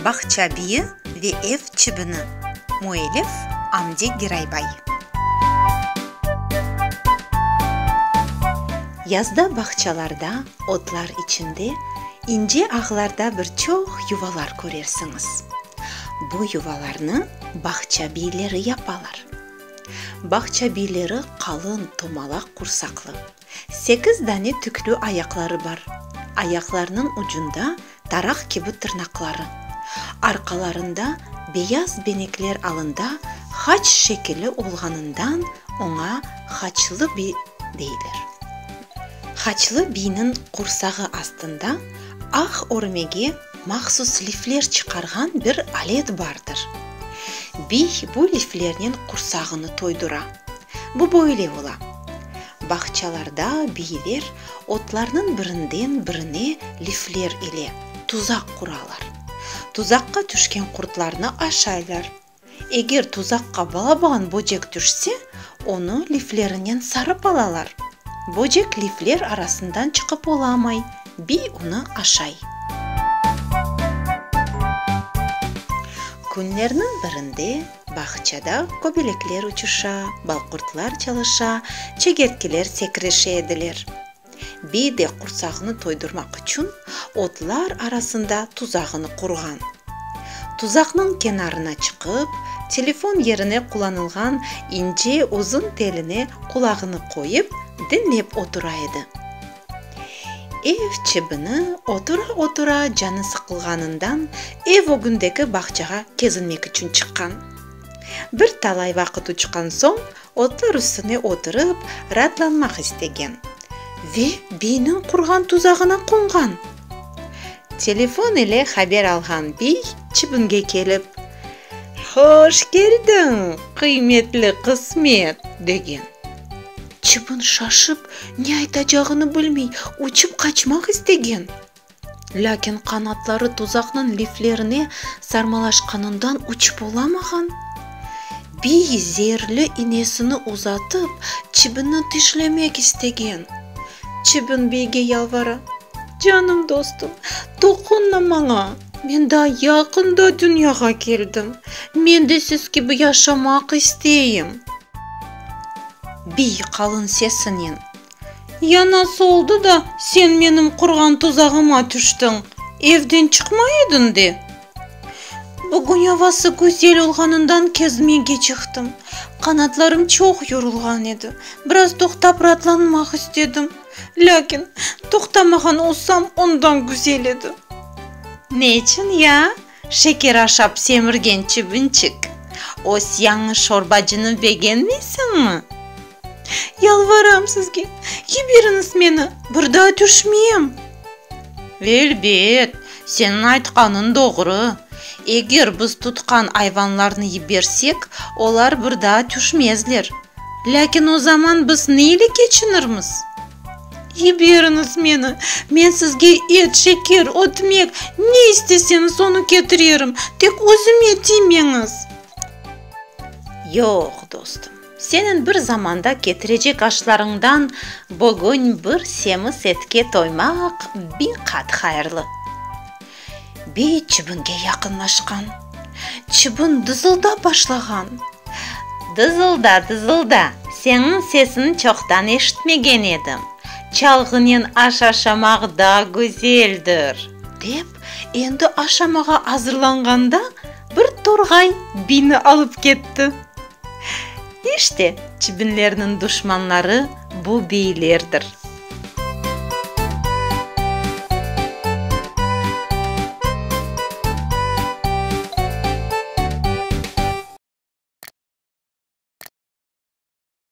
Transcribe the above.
Bağça biyi ve ev çibini, müellif Amdi Giraybay. Yazda bağçalarda, otlar içinde, ince ağlarda bir çoq yuvalar körersiñiz. Bu yuvalarnı bağça biyleri yapalar. Bağça biyleri qalın, tomalaq qursaqlı. Sekiz dane tüklü ayaqları bar. Ayaqlarınıñ ucunda taraq kibi tırnaqları. Arqalarında beyaz benekler alında haç şekili olğanından oña haçlı biy deyler. Haçlı biyniñ qursağı astında ağ örmege mahsus lifler çıqarğan bir alet bardır. Biy bu liflernen qursağını toydura. Bu böyle ola. Bağçalarda biyler otlarnıñ birinden birine lifler ile tuzaq quralar. Tuzaqqa tüşken qurtlarnı aşaylar. Eger tuzaqqa balaban böcek tüşse, onı liflerinen sarıp alalar. Böcek lifler arasından çıqıp olamay, biy onı aşay. Künlerniñ birinde Bağçada köbelekler uçuşa, balqurtlar çalışa, çegertkiler sekirişe ediler. Biy de qursağını toydurmaq içün otlar arasında tuzağını qurğan. Tuzaqnıñ kenarına çıqıp, telefon yerine qullanılğan ince uzun teline qulağını qoyıp, diñlep otura edi. Ev çibini otura-otura canı sıqılğanından ev ögündeki bağçağa kezinmek içün çıqqan. Bir talay vaqıt uçqan soñ, otlar üstüne oturıp, raatlanmaq istegen ve biyniñ qurğan tuzağına qonğan. Telefon ile haber alğan biy çibinge kelip, Hoş keldiñ, qıymetli qısmet! degen. Çıbın şaşıp, ne aytacağını bilmey, uçıp qaçmaq istegen. Lâkin qanatları tuzaqnıñ liflerine sarmalaşqanından uçıp olamağan. Biy zeerli inesini uzatıp, çıbınnı tişlemek istegen. Çıbın biyge yalvara, Canım dostum, toqunma maña, men daa yaqında dünyağa keldim, men de siz kibi yaşamaq isteyim. Biy qalın sesinen, Ya nasıl oldı da sen menim qurğan tuzağıma tüştiñ, evden çıqmay ediñ de? Bugün avası güzel olğanından kezmege çıqtım. Qanatlarım çoq yorulğan edi, biraz toqtap raatlanmaq istedim. Lâkin toqtamağan olsam ondan güzel edi. Neçün ya, şeker aşap semirgen çibinçik, öz yañı şorbacını begenmeysiñmi? Yalvaram sizge, yiberiñiz meni, bir daa tüşmem. Elbet, seniñ aytqanıñ doğru. Eger biz tutqan ayvanlarnı yibersek, olar bir daa tüşmezler. Lâkin o zaman biz ne ile keçinirmiz? Yiberiñiz meni, men sizge et, şeker, ötmek, ne isteseñiz onı ketirerim, tek özüme tiymeñiz. Yoq, dostum, seniñ bir zamanda ketirecek aşlarıñdan bugün bir semiz etke toymaq biñ qat hayırlı. Biy çibinge yaqınlaşqan. Çibin dızıldap başlağan. Dızılda, dızılda, seniñ sesiñ çoqtan eşitmegen edim. Çalğınen aş aşamaq daa güzeldir! Dep, endi aşamağa azırlanğanda, bir torğay biyni alıp ketti. İşte, çibinlerniñ duşmanları bu biylerdir.